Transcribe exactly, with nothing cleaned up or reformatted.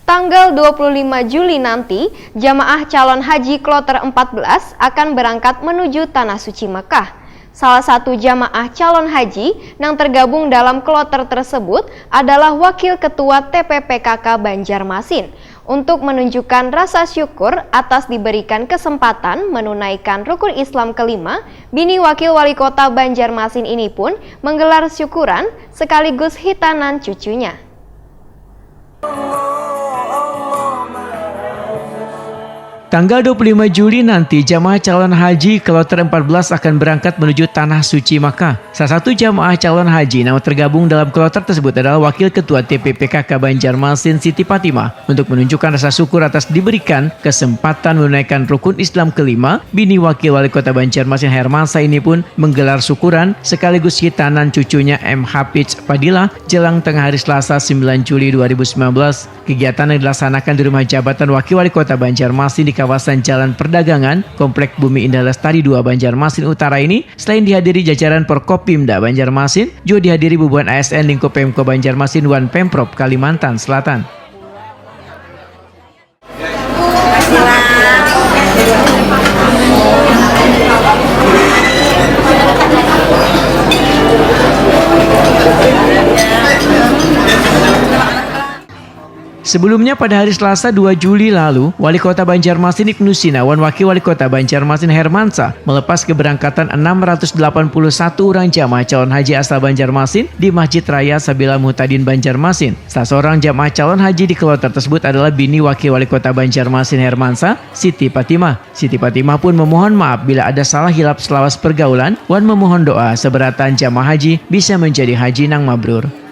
Tanggal dua puluh lima Juli nanti, jamaah calon haji kloter empat belas akan berangkat menuju Tanah Suci Mekah. Salah satu jamaah calon haji nang tergabung dalam kloter tersebut adalah Wakil Ketua T P P K K Banjarmasin. Untuk menunjukkan rasa syukur atas diberikan kesempatan menunaikan rukun Islam kelima, bini Wakil Wali Kota Banjarmasin ini pun menggelar syukuran sekaligus hitanan cucunya. Tanggal dua puluh lima Juli nanti, jamaah calon haji kloter empat belas akan berangkat menuju Tanah Suci Makkah. Salah satu jamaah calon haji nang tergabung dalam kloter tersebut adalah Wakil Ketua T P P K K Banjarmasin, Siti Fatimah. Untuk menunjukkan rasa syukur atas diberikan kesempatan menunaikan rukun Islam kelima, bini Wakil Wali Kota Banjarmasin, Hermansa, ini pun menggelar syukuran sekaligus hitanan cucunya, M Hafiz Fadilah, jelang tengah hari Selasa, sembilan Juli dua ribu sembilan belas. Kegiatan yang dilaksanakan di Rumah Jabatan Wakil Wali Kota Banjarmasin di kawasan Jalan Perdagangan, Komplek Bumi Indah Lestari dua, Banjarmasin Utara ini, selain dihadiri jajaran Forkopimda Banjarmasin, juga dihadiri bubuhan A S N lingkup Pemko Banjarmasin wan Pemprov Kalimantan Selatan. Sebelumnya, pada hari Selasa, dua Juli lalu, Wali Kota Banjarmasin, Ibnu Sina, wan Wakil Wali Kota Banjarmasin, Hermansa, melepas keberangkatan enam ratus delapan puluh satu urang jamaah calon haji asal Banjarmasin di Masjid Raya Sabila Muhtadin, Banjarmasin. Salah seorang jamaah calon haji di kloter tersebut adalah bini Wakil Wali Kota Banjarmasin, Hermansa, Siti Fatimah. Siti Fatimah pun memohon maaf bila ada salah hilap selawas pergaulan, wan memohon doa seberataan jamaah haji bisa menjadi haji nang mabrur.